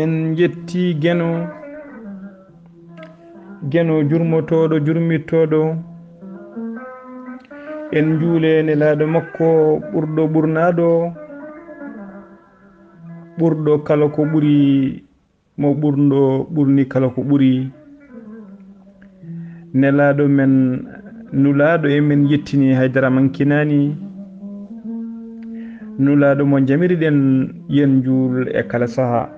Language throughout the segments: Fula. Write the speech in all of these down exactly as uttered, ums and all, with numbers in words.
En njetti Geno, Geno jurmotooɗo, jurmittooɗo. En njuule nelaaɗo makko ɓurɗo ɓurnaaɗo, ɓurɗo kala ko ɓuri, mo ɓurɗo ɓurni kala ko ɓuri. Nelaaɗo men, nulaaɗo e men yettini, haydara mankinaani. Nulaaɗo mo njamiriɗen, yen njuul e kala saha.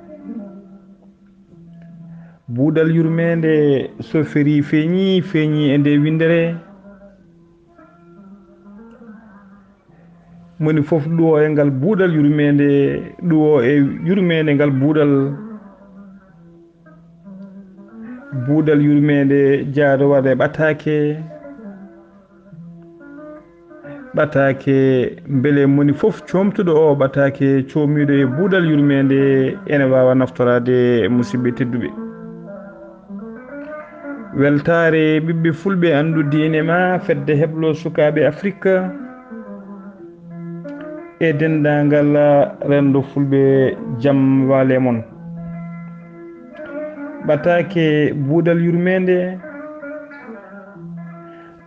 Buuɗal yurmeende so ferii feeñi, feeñi e nde winndere. Moni fof ɗuwo e ngal buuɗal yurmeende, ɗuwo e yurmeende ngal buuɗal. Buuɗal yurmeende jaado waɗa e ɓataake. Ɓataake, mbele moni fof coomtuɗo o ɓataake coomiiɗo e buuɗal yurmeende ene waawa naftoraade, musidɓe tedduɓe. Weltaare ɓiɓɓe fulɓe anndu diine ma, fedde heblo sukaaɓe Afrik e denndaangal renndo fulɓe, jam waale mon. Ɓataake buuɗal yurmeende,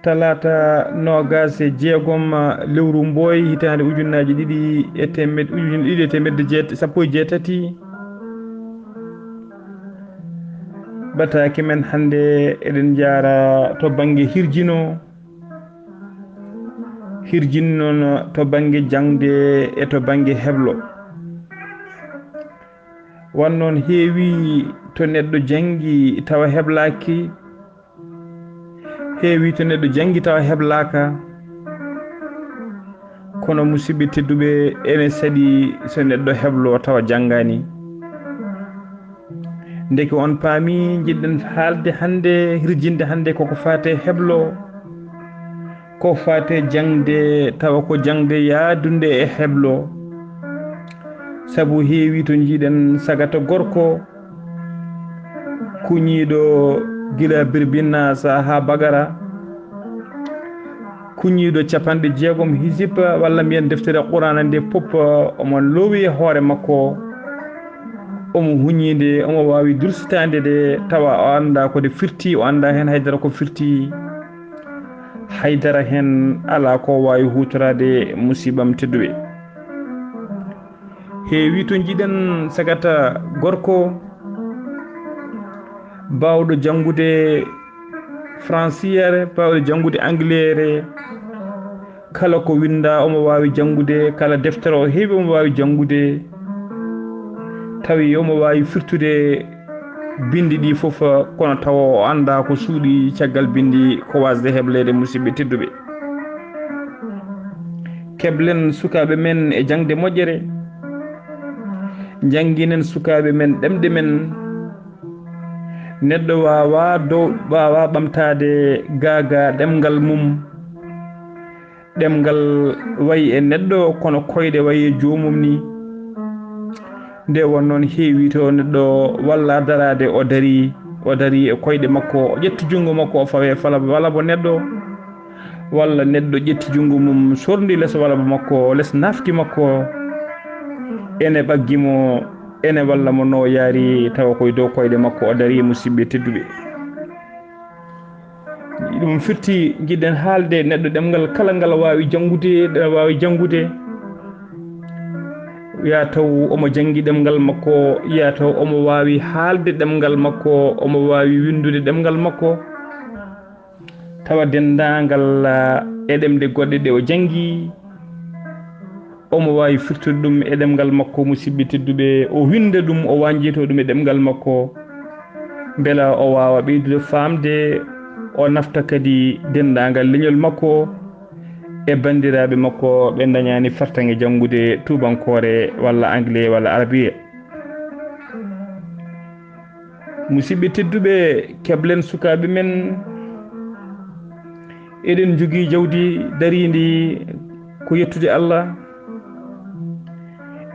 talaata noogaas e jeegom lewru Mbooy, hitaande ujunnaaji ɗiɗi e teemed-, ujunere ɗiɗi e teemedde jeet-, sappo e jeetati. Ɓataake men hannde eɗen njaara to bannge hirjino. Hirjin noon to bannge jaŋde e to bannge heblo. Wan noon heewi to neɗɗo janngi tawa heblaaki, heewi to neɗɗo janngi tawa heblaaka. Kono musidɓe tedduɓe, ene saɗi so neɗɗo heblo tawa janngaani. Ndeke on paami, njiɗɗen haalde hannde, hirjinde hannde koko faate heblo, ko faate jaŋde, tawa ko jaŋde yaadunde e heblo. Sabu heewi to njiɗen sagata gorko, kuñiiɗo gila birbinnaasa haa bagara, kuñiiɗo capanɗe jeegom hizib, walla mbiyen deftere Qur'aana nde pop, omo loowi e hoore makko, omo huñi nde, omo waawi dursitaade nde, tawa o anndaa ko nde firti, o anndaa heen haydara ko firti. Haydara heen alaa ko waawi huutoraade, musiiɓam tedduɓe. Heewi to njiɗen sagata gorko baawɗo janngude fransiyeere, baawɗo janngude angliyeere. Kala ko winndaa omo waawi janngude, kala deftere o heewi omo waawi janngude. Tawi omo waawi firtude binndi ɗi fof, kono tawa o anndaa ko suuɗi caggal binndi, ko waasde hebleede, musiɓɓe tedduɓe. Keblen sukaaɓe men e jaŋde moƴƴere. Njannginen sukaaɓe men ɗemɗe men. Neɗɗo waawaa dow, waawaa ɓamtaade gaagaa ɗemngal mum. Ɗemngal wayi e neɗɗo, kono koyɗe wayi e joomum ni. Nde won noon heewi to neɗɗo walla daraade, o darii, o darii e koyɗe makko, o ƴetti junngo makko, o fawe fala, walla bo neɗɗo, walla neɗɗo ƴetti junngo mum, sorndi les walla bo makko, les nafki makko, ene ɓaggi mo, ene walla mo no yaari, tawa koye dow koyɗe makko o darii, musiɓɓe tedduɓe. Ɗum firti, njiɗen haalde neɗɗo ɗemngal kala ngal waawi janngude, ɗo waawi janngude. Yaa taw omo janngi ɗemngal makko, yaa taw omo waawi haalde ɗemngal makko, omo waawi winndude ɗemngal makko. Tawa denndaangal, ah, e ɗemɗe goɗɗe ɗe o janngi, omo waawi firtude ɗum e ɗemngal makko, musiɓɓe tedduɓe, o winnda ɗum, o wañjito ɗum e ɗemngal makko, mbela o waawa ɓeydude faamde, o nafta kadi denndaangal leñol makko e banndiraaɓe makko ɓe ndañaani fartaŋŋe janngude tuubankoore walla angle walla arabiya. Musiɓɓe tedduɓe, keblen sukaaɓe men, eɗen njogii jawdi dariindi ko yettude Allah.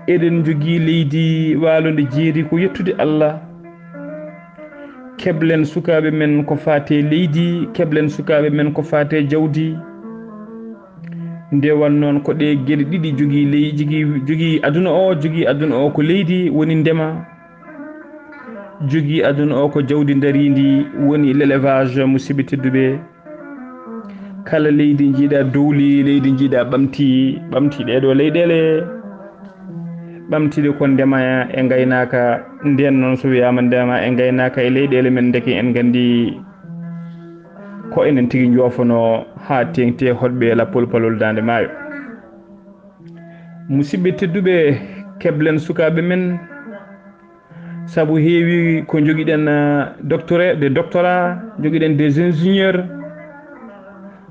Eɗen njogii leydi waalo nde jeeri ko yettude Allah. Keblen sukaaɓe men ko faate leydi, keblen sukaaɓe men ko faate jawdi. Nde wan noon ko ɗe geɗe ɗiɗi jogii ley-, jogii, jogii aduna o, jogii aduna o ko leydi woni ndema, jogii aduna o ko jawdi ndariindi woni l'élevage, musidɓe tedduɓe. Kala leydi njiiɗa dowli, leydi njiiɗa ɓamti, ɓamti ɗee ɗoo leyɗeele, ɓamtiɗe ko ndema e ngaynaaka. Ndeen noon so wiyaama ndema e ngaynaaka e leyɗeele men, ndeke en nganndi ko enen tigi njoofonoo haa teeŋti e hoɗɓe lappol palol daande maayo. Musidɓe tedduɓe, keblen sukaaɓe men, sabu heewi ko njogiɗen, ah, doctorat, des doctorats, njogiɗen des ingénieurs.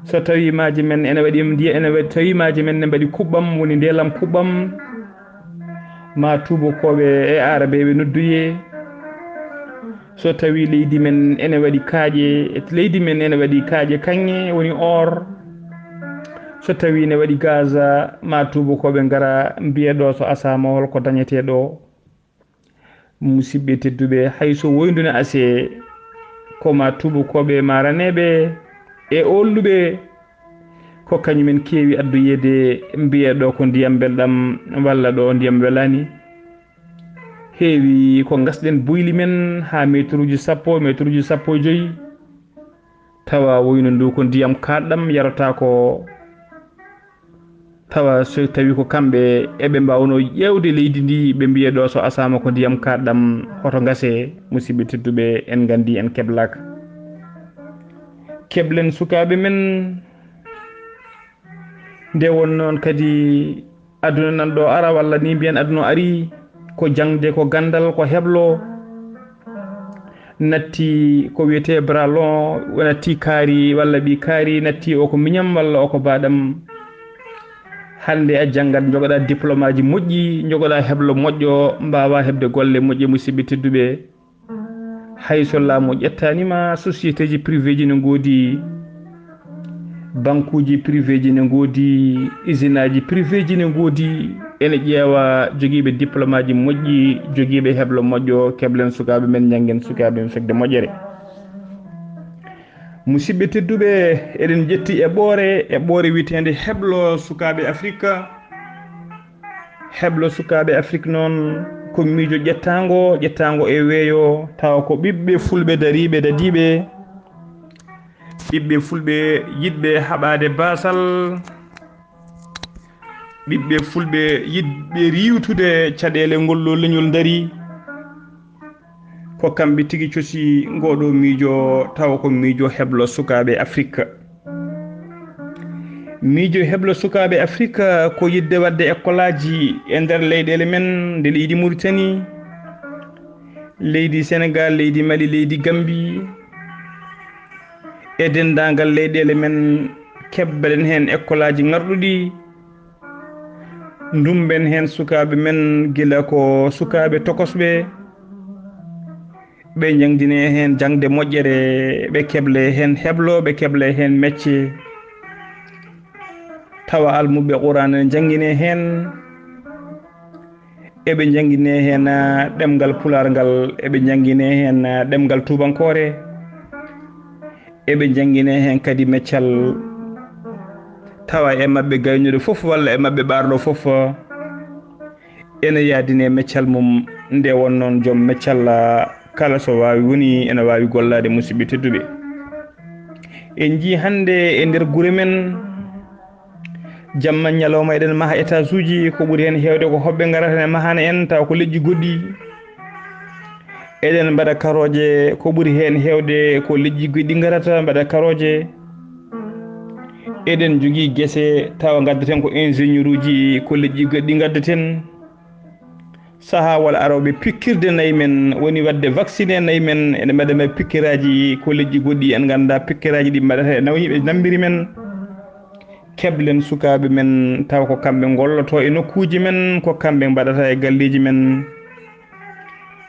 So tawii maaje men ene waɗi, ndiya ene waɗi, tawii maaje men ne mbaɗi kuɓɓam, woni ndeelam kuɓɓam, ma tuubakooɓe e aarabeeɓe nodduyee. So tawii leydi men ene waɗi kaaƴe, leydi men ene waɗi kaaƴe kaŋŋe, woni or. So tawii ne waɗi gaz, ma tuubakooɓe ngara mbiya ɗo so asaama hol ko dañetee ɗo. Musidɓe tedduɓe, hay so woyndu ne asee, ko ma tuubakooɓe ma raneeɓe e oolluɓe, ko kañumen keewi addoyeede mbiya ɗo ko ndiyam belɗam walla ɗo ndiyam welaani. Heewi ko ngasɗen buyli men haa meeturuuji sappo, meeturuuji sappo e joy, tawa woynu ndu ko ndiyam kaaɗɗam yarotaako. Tawa so tawi ko kamɓe eɓe mbaawno ƴeewde leydi ndi, ɓe mbiya ɗo so asaama ko ndiyam kaaɗɗam, hoto ngase, musidɓe tedduɓe, en nganndi en keblaaka. Keblen sukaaɓe men, nde won noon kadi aduna nan ɗo ara, walla ni mbiyen aduna o ari, ko jaŋde, ko ganndal, ko heblo. Natti ko wiyetee bralon, natti kaari walla ɓii kaari, natti o ko miñam walla o ko baɗam. Hannde a janngat, njogoɗa diplôme aji moƴƴi, njogoɗa heblo moƴƴo, mbaawa heɓde golle moƴƴe, musidɓe tedduɓe. Hay so laamu ƴettaani ma, société ji privé ji ne ngoodi, bankuuji privé ji ne ngoodi, usine aji privé ji ne ngoodi, ene ƴeewa jogiiɓe diplôme aji moƴƴi, jogiiɓe heblo moƴƴo, keblen sukaaɓe men, njanngen sukaaɓe men fekde moƴƴere. Musidɓe tedduɓe, eɗen ƴetti eɓɓoore, eɓɓoore wiyeteende heblo sukaaɓe Afrika. Heblo sukaaɓe Afrik noon ko miijo ƴettaango, ƴettaango e weeyo, tawa ko ɓiɓɓe fulɓe dariiɓe, dadiiɓe, ɓiɓɓe fulɓe yiɗɓe haɓaade baasal, ɓiɓɓe fulɓe yiɗɓe riiwtude caɗeele ngol ɗo leñol ndarii. Ko kamɓe tigi cosi ngooɗo miijo, tawa ko miijo heblo sukaaɓe Afrik. Miijo heblo sukaaɓe Afrik ko yiɗde waɗde ekkolaaji e nder leyɗeele men, nde leydi Muritani, leydi Senegaal, leydi Mali, leydi Gambi, e denndaangal leyɗeele men, kebbaɗen heen ekkolaaji ŋarɗuɗi, ndummben heen sukaaɓe men, gila ko sukaaɓe tokosɓe, ɓe njaŋdinee heen jaŋde moƴƴere, ɓe keble heen heblo, ɓe keble heen mecce, tawa almuɓɓe Qur'aana ne njannginee heen, eɓe njannginee heen, ah, ɗemngal Pulaar ngal, eɓe njannginee heen, ah, ɗemngal tuubankoore, eɓe njannginee heen kadi meccal, tawa e maɓɓe gaynuɗo fof walla e maɓɓe ɓaarɗo fof ene yaadinee meccal mum. Nde won noon joom meccal, ah, kala so waawi woni ene waawi gollaade, musidɓe tedduɓe. En njii hannde e nder gure men, jamma ñalawma eɗen maha étage uji, ko ɓuri heen heewde ko hoɓɓe ngarata ne mahana en, tawa ko leƴƴi goɗɗi. Eɗen mbaɗa karooje, ko ɓuri heen heewde ko leƴƴi goɗɗi ngarata mbaɗa karooje. Eɗen njogii gese, tawa ngaddaten ko ingénieur uji, ko leƴƴi goɗɗi ngaddaten. Sahaa walla arooɓe pikkirde nayi men, woni waɗde vacciné nayi men, eɗen mbaɗa men pikkiraaji, ko leƴƴi goɗɗi en nganndaa pikkiraaji ɗi mbaɗata e nayi ɓe nambiri men. Keblen sukaaɓe men, tawa ko kamɓe ngolloto e nokkuuji men, ko kamɓe mbaɗata e galleeji men.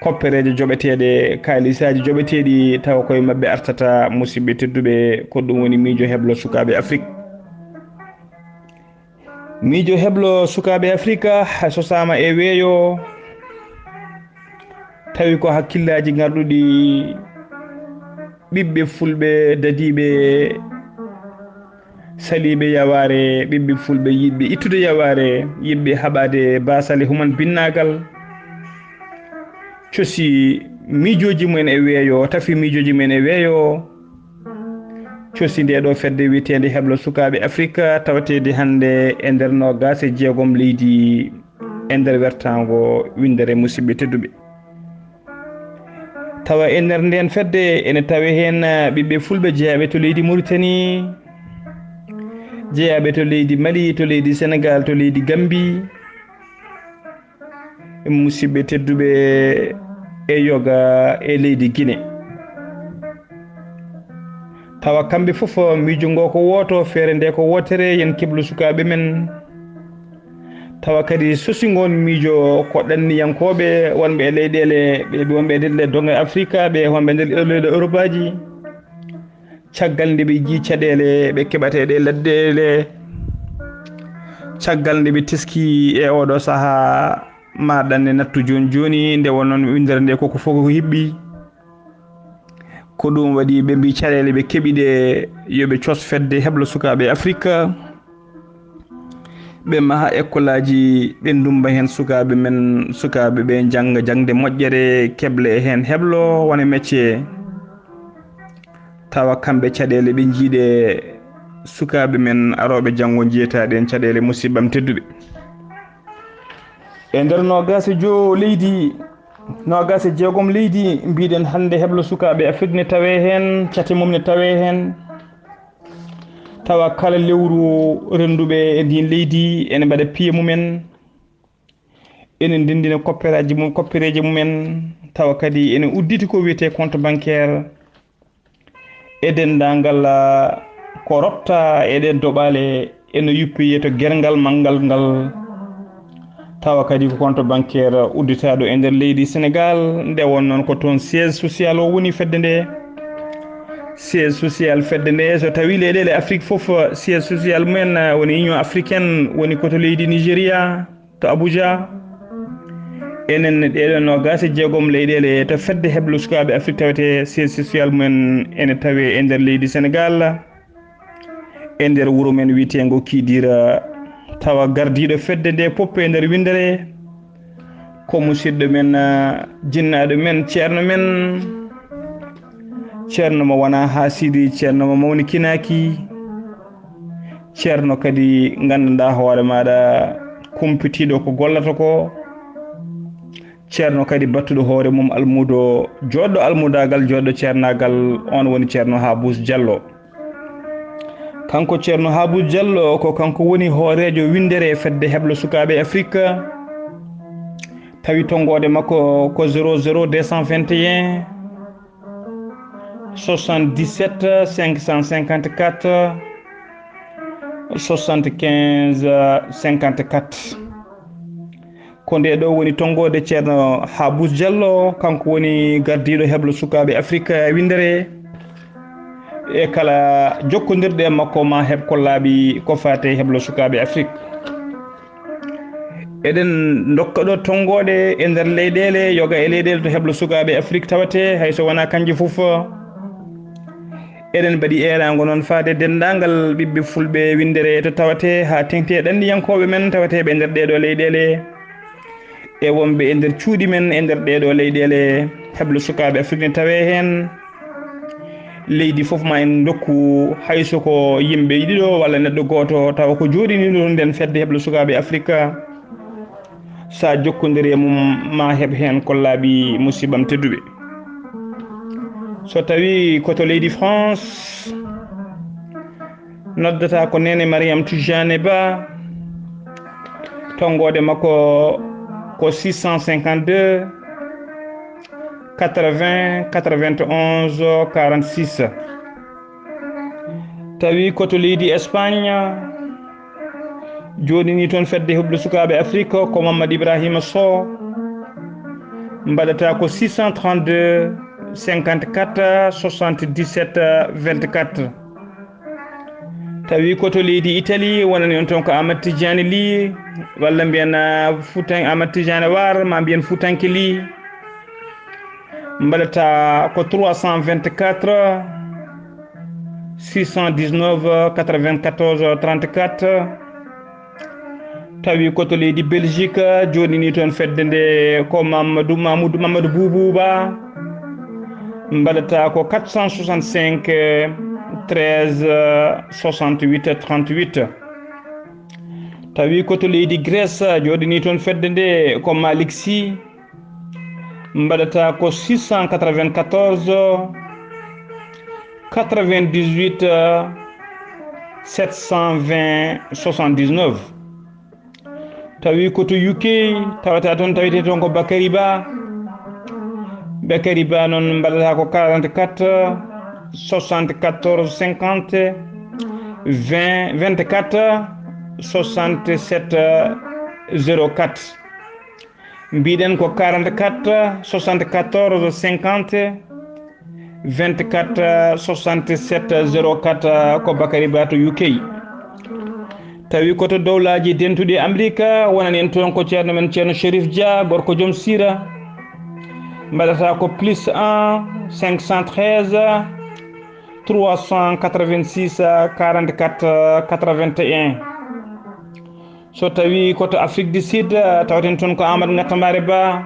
Koppereeje joɓeteeɗe, kaalisaaji joɓeteeɗi, tawa koye maɓɓe artata, musidɓe tedduɓe, ko ɗum woni miijo heblo sukaaɓe Afrik. Miijo heblo sukaaɓe Afrika sosaama e weeyo, tawi ko hakkillaaji ngarɗuɗi ɓiɓɓe fulɓe dadiiɓe Saliiɓe yawaare, ɓiɓɓe fulɓe yiɗɓe ittude yawaare, yiɗɓe haɓaade baasal e human binnaagal, cosi miijooji mumen e weeyo, tafi miijooji mumen e weeyo, cosi ndee ɗoo fedde wiyeteende Heblo Sukaaɓe Afirka, tawateende hannde e nder noogaas e jeegom leydi e nder wertaango winndere, musidɓe tedduɓe. Tawa e nder ndeen fedde ene tawe heen, ah, ɓiɓɓe fulɓe jeyaaɓe to leydi Mauritanie, jeyaaɓe to leydi Mali, to leydi Senegaal, to leydi Gambie, musidɓe tedduɓe e yoga e leydi Guinée. Tawa kamɓe fof miijo ngo ko wooto, feere nde ko wootere, yen keblu sukaaɓe men. Tawa kadi sosi ngoon miijo ko ɗanniyankooɓe wonɓe e leyɗeele, ɓe wonɓe e leyɗeele doŋŋe Afrika, ɓe wonɓe e nder leyɗeele Europaaji. Caggal nde ɓe njii caɗeele ɓe keɓata e ɗee leyɗeele, caggal nde ɓe teskii e ooɗoo sahaa, ma ɗanne nattu jooni jooni, nde wonnoo winndere nde koko fof ko hiɓɓi. Ko ɗum waɗi ɓe mbii caɗeele ɓe keɓi ɗe, yo ɓe cos fedde heblo sukaaɓe Afirka, ɓe maha ekkolaaji, ɓe ndummba heen sukaaɓe men, sukaaɓe ɓe njannga jaŋde moƴƴere, keble heen heblo wona métier. Tawa kamɓe caɗeele ɓe njii ɗe, sukaaɓe men arooɓe janngo njiyataa ɗeen caɗeele, musidɓam tedduɓe. E nder noogaas e joo leydi, noogaas e jeegom leydi, mbiɗen hannde heblo sukaaɓe Afirka ne tawee heen, cate mum ne tawee heen. Tawa kala lewru rennduɓe e ndiin leydi ene mbaɗa piye mumen, ene ndenndina kopperaaji mum, koppereeji mumen, tawa kadi ene udditi ko wiyetee compte bancaire. E denndaangal, ah, ko rotta e ɗeen doɓaale ene yuppiyee to gerngal manngal ngal, tawa kadi ko compte bancaire udditaaɗo e nder leydi Senegaal, nde won noon ko toon siège social o woni fedde nde. Siège social fedde nde, so tawii leyɗeele Afrik fof, siège social mumen, ah, woni Union africaine, woni ko to leydi Nigeria, to Abuja. Enen ɗeeɗoo noogaas e jeegom leyɗeele to fedde heblo sukaaɓe Afrik tawetee siège social mumen ene tawee e nder leydi Senegaal, e nder wuro men wiyeteengo Kidira, tawa gardiiɗo fedde nde fof e nder winndere ko musidɗo men, ah, jinnaaɗo men, ceerno men, ceerno mo wonaa haa sidi, ceerno mo mawnikinaaki, ceerno kadi nganndanɗaa hoore maaɗa kumpitiiɗo ko gollata ko, ceerno kadi battuɗo hoore mum almuudo, joɗɗo almudaagal, joɗɗo ceernaagal, oon woni ceerno Haabus Jallo. Kanko ceerno Haabus Jallo ko kanko woni hooreejo winndere fedde heblo sukaaɓe Afirka. Tawi tonngoode makko ko zéro zéro deux cent vingt et un, soixante-dix-sept cinq cent cinquante-quatre, soixante-quinze cinquante-quatre. Ko nde ɗo woni tonngoode ceerno Haabus Jallo, kanko woni gardiiɗo heblo sukaaɓe Afirka winndere. E kala jokkondirɗe e makko ma heɓ ko laaɓi ko faati e heblo sukaaɓe Afirka. Eɗen ndokka ɗo tonngoode e nder leyɗeele, yoga e leyɗeele to heblo sukaaɓe Afirka tawetee, hay so wonaa kanji fof. Eɗen mbaɗi eeraango noon faade denndaangal ɓiɓɓe fulɓe winndere to tawetee, haa teŋti e ɗanniyankooɓe men taweteeɓe e nder ɗee ɗo leyɗeele, e wonɓe e nder cuuɗi men e nder ɗee ɗo leyɗeele, heblo sukaaɓe Afirka ne tawee heen. Leydi fof ma en ndokku, hay so ko yimɓe ɗiɗo walla neɗɗo gooto, tawa ko jooɗiniiɗo nden fedde heblo sukaaɓe Afirka. So a jokkondiri e mum, ma heɓ heen ko laaɓi, musidɓam tedduɓe. So tawii ko to leydi France, noddata ko Neene Mariam Tijane Ba, tonngoode makko ko six cent cinquante-deux, quatre-vingts, quatre-vingt-onze, quarante-six. Tawi ko to leydi Espagne, jooɗini toon fedde huɓɓude sukaaɓe Afirka ko Mamadou Ibrahima Sow. Mbaɗata ko six cent trente-deux, cinquante-quatre, soixante-dix-sept, vingt-quatre. Tawi ko to leydi Italie, wonani on toon ko Amadou Tidiane Ly, walla mbiyen, ah, Futan-, Amadou Tidiane War, ma mbiyen Futanke Ly. Mbaɗata ko trois cent vingt-quatre, six cent dix-neuf quatre-vingt-quatorze trente-quatre. Tawi ko to leydi Belgique, joɗini toon fedde nde ko Mamadou, Mamoudou Mamadou Boubou Ba. Mbaɗata ko quatre cent soixante-cinq treize soixante-huit trente-huit. Tawi ko to leydi Grèce, joɗini toon fedde nde ko Malick Sy. Mbaɗata ko six cent quatre-vingt-quatorze quatre-vingt-dix-huit sept cent vingt soixante-dix-neuf. Tawi ko to U K, tawata toon, tawete toon ko Bakary Ba. Bakary Ba noon, mbaɗata ko quarante-quatre soixante-quatorze cinquante vingt vingt-quatre soixante-sept zéro quatre. Mbiɗen ko quarante-quatre soixante-quatorze cinquante vingt-quatre soixante-sept zéro quatre, ko Bakary Ba to U K. Tawi ko to Dowlaaji Dentuɗi Amerika, wonani en toon ko ceerno men, ceerno Chérif Dia, gorko joom siira. Mbaɗata ko plus un cinq cent treize trois cent quatre-vingt-six quarante-quatre quatre-vingt-un. So tawi ko to Afrique du Sud, tawaten toon ko Amadou Ngattambare Ba.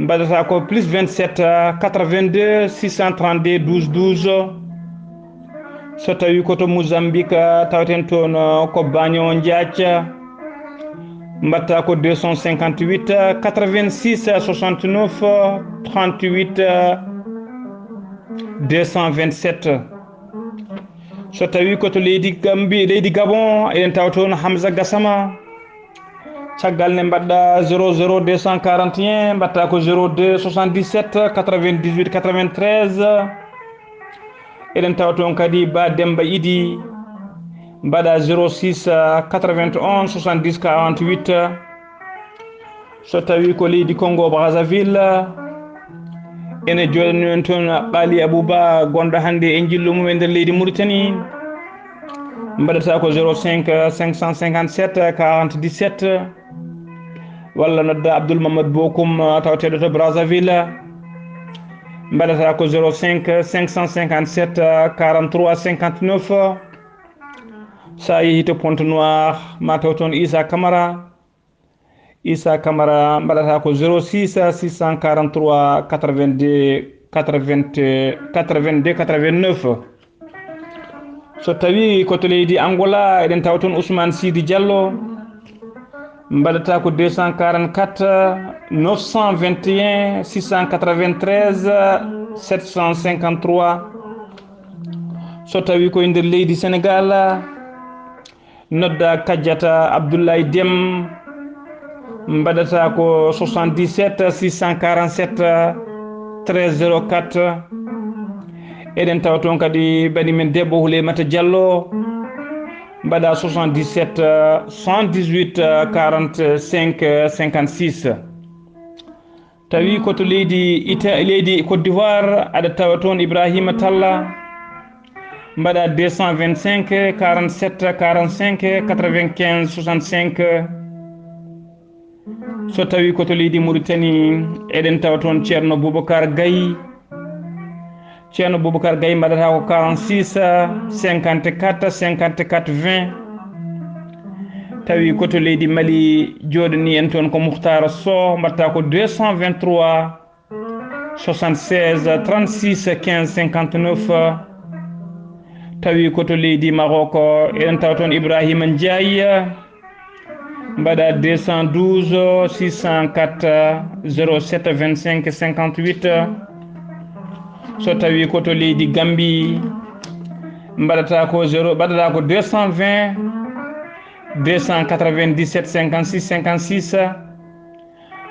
Mbaɗata ko plus vingt-sept quatre-vingt-deux six cent trente-deux douze douze. So tawi ko to Mozambique, tawaten toon ko Baño Ndiaye. Mbaɗata ko deux cent cinquante-huit quatre-vingt-six soixante-neuf trente-huit deux cent vingt-sept. So tawi ko to leydi Gambi, leydi Gabon, eɗen tawa toon Hamza Gassama. Caggal nde mbaɗɗa zéro zéro deux cent quarante et un, mbaɗta ko zéro deux soixante-dix-sept quatre-vingt-dix-huit quatre-vingt-treize. Eɗen tawa toon kadi Ba Demba Idi, mbaɗa zéro six quatre-vingt-onze soixante-dix quarante-huit. So tawi ko leydi Congo Brazzaville, ene joɗani en toon Qaali Abou Ba, gonɗo hannde e njillu mum e nder leydi Mauritanie. Mbaɗata ko zéro cinq cinq cent cinquante-sept quarante-dix-sept, walla nodda Abdoul Mamadou Bokoum, tawateɗo to Brazzaville. Mbaɗata ko zéro cinq cinq cent cinquante-sept quarante-trois cinquante-neuf. Sa yehi to Pointe-Noire, ma taw toon Issa Camara. Issa Camara, mbaɗata ko zéro six six cent quarante-trois quatre-vingt-deux quatre-vingt, quatre-vingt-deux quatre-vingt-neuf. So tawi ko to leydi Angola, eɗen tawa toon Ousmane Sidi Diallo, mbaɗata ko deux cent quarante-quatre neuf cent vingt et un six cent quatre-vingt-treize sept cent cinquante-trois. So tawi ko e nder leydi Sénégal, nodda Kadiata Abdoulaye Dem, mbaɗata ko soixante-dix-sept six cent quarante-sept treize zéro quatre. Eɗen tawa toon kadi bani men debbo Houleymata Diallo, mbaɗa soixante-dix-sept cent dix-huit quarante-cinq cinquante-six. Tawi ko to leydi Ita-, leydi Côte d'Ivoire, aɗa tawa toon Ibrahima Talla, mbaɗa deux cent vingt-cinq quarante-sept quarante-cinq quatre-vingt-quinze soixante-cinq. So tawi ko to leydi Mauritanie, eɗen tawa toon Ceerno Boubacar Gaye. Ceerno Boubacar Gaye, mbaɗata ko quarante-six cinquante-quatre cinquante-quatre vingt. Tawi ko to leydi Mali, joɗani en toon ko Mouhtar Sow, mbaɗta ko deux cent vingt-trois soixante-seize trente-six quinze cinquante-neuf. Tawi ko to leydi Maroc, eɗen tawa toon Ibrahima Ndiaye, mbaɗa deux cent douze six cent quatre zéro sept vingt-cinq cinquante-huit. So tawi ko to leydi Gambie, mbaɗata ko zéro, mbaɗata ko deux cent vingt deux cent quatre-vingt-dix-sept cinquante-six cinquante-six,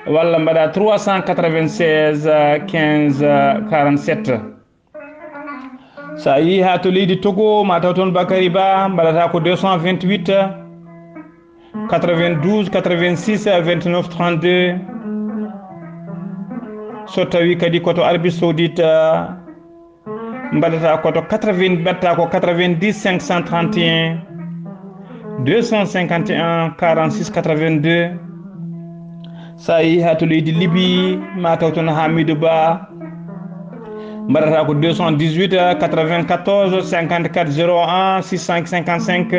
walla mbaɗa trois cent quatre-vingt-seize quinze quarante-sept. So a yehi haa to leydi Togo, ma taw toon Bakary Ba, mbaɗata ko deux cent vingt-huit quatre-vingt-douze quatre-vingt-six vingt-neuf trente-deux. So tawi kadi ko to Arabie Saoudite, mbaɗata ko to quatre-vingts, mbaɗta ko quatre-vingt-dix cinq cent trente et un deux cent cinquante et un quarante-six quatre-vingt-deux. So a yehi haa to leydi Libye, ma taw toon Hamidou Ba, Mbaɗata ko deux cent dix-huit quatre-vingt-quatorze cinquante-quatre zéro un six cent cinquante-cinq.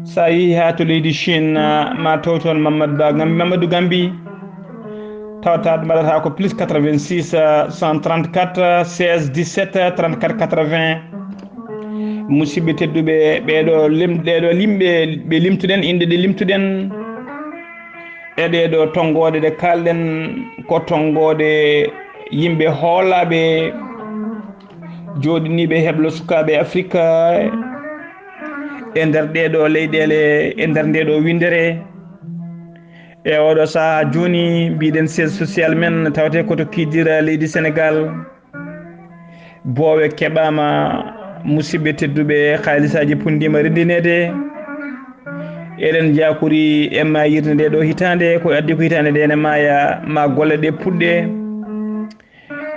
So a yehi haa to leydi Chine, ma taw toon Mamadou Ba Gambi, Mamadou Gambi. Tawata mbaɗata ko plus quatre-vingt-six cent trente-quatre seize dix-sept trente-quatre quatre-vingts. Musidɓe tedduɓe, ɓeeɗo lim-, ɗeeɗo limɓe ɓe limtuɗen, inɗe ɗe limtuɗen, e ɗeeɗo tonngooɗe ɗe kaalɗen, ko tonngooɗe yimɓe hoolaaɓe, jooɗiniiɓe heblo sukaaɓe Afrika e nder ɗeeɗo leyɗeele, e nder ndeeɗo winndere. E oɗo sahaa jooni, mbiɗen siège social men tawte ko to Kidira, leydi Sénégal. Boowe keɓaama, musidɓe tedduɓe, haalisaaji puɗɗiima renndineede. Eɗen njaakori e maayirde nde ɗo hitaande, ko addi ko hitaande nde ene maaya, ma golle ɗe puɗɗe.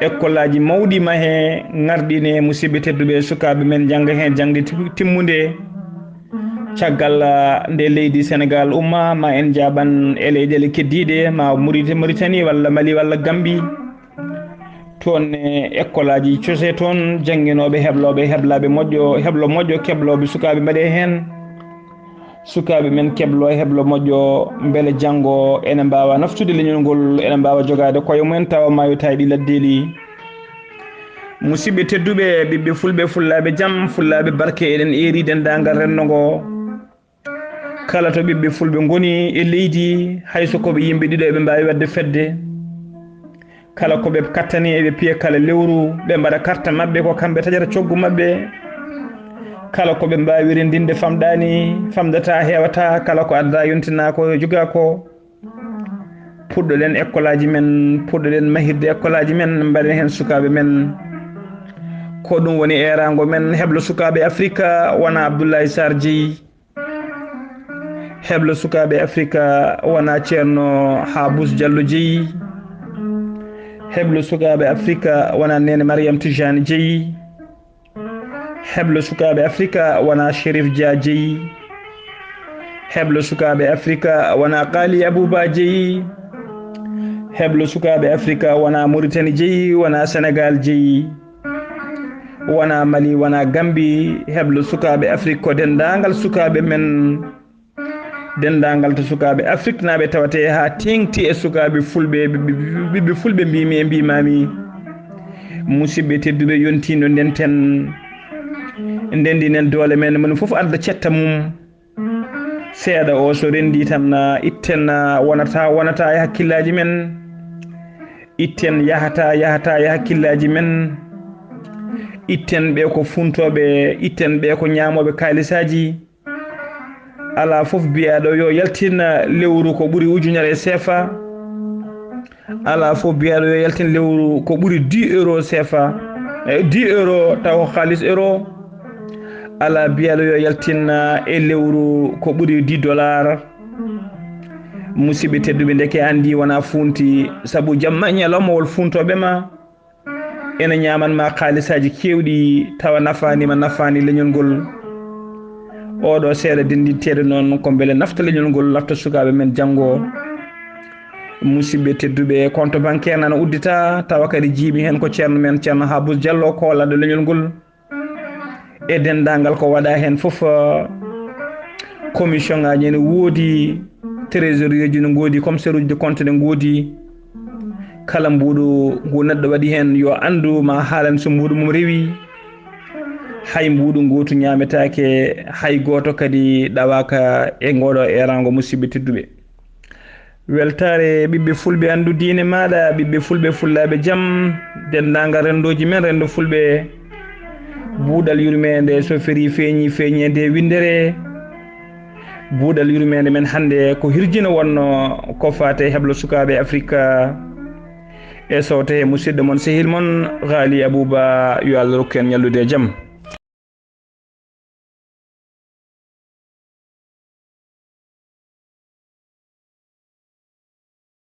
Ekkolaaji mawɗi mahee, ŋarɗinee, musidɓe tedduɓe, sukaaɓe men njannga heen jaŋde ti-, timmunde. Caggal, ah, nde leydi Senegaal umma, ma en njaaɓan e leyɗeele keddiiɗe, ma Murit-, Muritani walla Mali walla Gambi. Toon e ekkolaaji cose toon, jannginooɓe, heblooɓe, heblaaɓe moƴƴo, heblo moƴƴo, keblooɓe sukaaɓe mbaɗee heen. Sukaaɓe men keblo e heblo moƴƴo, mbele janngo ene mbaawa naftude leñol ngol, ene mbaawa jogaade koye mumen, tawa maayootaay ɗi laddeeli. Musidɓe tedduɓe, ɓiɓɓe fulɓe, fullaaɓe jam, fullaaɓe barke, eɗen eeri denndaangal renndo ngo. Kala to ɓiɓɓe fulɓe ngoni e leydi, hay so ko ɓe yimɓe ɗiɗo, eɓe mbaawi waɗde fedde. Kala ko ɓe kattani, eɓe piya kala lewru, ɓe mbaɗa carte maɓɓe, ko kamɓe taƴata coggu maɓɓe. Kala ko ɓe mbaawi renndinde famɗaani, famɗata, heewata, kala ko adda yontina ko joga ko. Puɗɗoɗen ekkolaaji men, puɗɗoɗen mahirde ekkolaaji men, mbaɗen heen sukaaɓe men. Ko ɗum woni eeraango men, heblo sukaaɓe Afrika, wona Abdoulaye Sarr jeyi. Heblo sukaaɓe Afrika wona Ceerno Habous Diallo jeyi. Heblo sukaaɓe Afrika wona Neene Mariam Tijani jeyi. Heblo sukaaɓe Afrika wona Chérif Dia jeyi. Heblo sukaaɓe Afrika wona Kali Abouba jeyi. Heblo sukaaɓe Afrika wona Mauritanie jeyi, wona Sénégal jeyi. Wona Mali, wona Gambi, heblo sukaaɓe Afrik ko denndaangal sukaaɓe men, denndaangal to sukaaɓe Afrik naaɓe tawate haa teeŋti e sukaaɓe fulɓe, ɓiɓɓe, ɓiɓɓe fulɓe mbimi e mbimami. Musidɓe tedduɓe, yontiino ndenten, ndenndinen doole men, moni fof adda cetta mum. Seeɗa o so renndi tan, ah, itten, ah, wonata, wonata e hakkillaaji men. Itten yahata, yahata e hakkillaaji men. Itten ɓe ko funtooɓe, itten ɓe ko ñaamooɓe kaalisaaji. Alaa fof biyaaɗo yo yaltin, ah, lewru ko ɓuri ujunere C F A. Alaa fof biyaaɗo yo yaltin lewru ko ɓuri dix euro C F A. Eh, dix euro taw ko xaalis euro. Alaa biyaaɗo yo yaltin, ah, e lewru ko ɓuri dix dollar. Musidɓe tedduɓe, ndeke anndi wona funti, sabu jamma e ñalawma wol funtooɓe ma. Ene ñaaman ma kaalisaaji keewɗi, tawa nafaani ma, nafaani leñol ngol. Oɗo seeɗa denndinteeɗo noon ko mbele nafta leñol ngol, nafta sukaaɓe men janngo. Musidɓe tedduɓe, compte bancaire nana uddita, tawa kadi jiimi heen ko ceerno men, Ceerno Habous Diallo, koolaaɗo leñol ngol. E denndaangal ko waɗa heen fof, eh, commission ngaaji ene ngoodi, trésorier ji ne ngoodi, commissaire uji de compte ne ngoodi. Kala mbuuɗu ngu neɗɗo waɗi heen, yo anndu ma haalan so mbuuɗu mum rewi. Hay mbuuɗu ngootu ñaametaake, hay gooto kadi ɗawaaka e ngooɗo eeraango, musidɓe tedduɓe. Weltaare ɓiɓɓe fulɓe, anndu diine maaɗa, ɓiɓɓe fulɓe, fullaaɓe jam, denndaangal renndooji men, renndo fulɓe. Buuɗal yurmeende so ferii, feeñi, feeñeende winndere. Buuɗal yurmeende men hannde ko hirjino wonno ko faate heblo sukaaɓe Afrika. E sowte he musidɗo mon, sehil mon, Ghali Abouba, yo Allah rokku en ñallude e jam.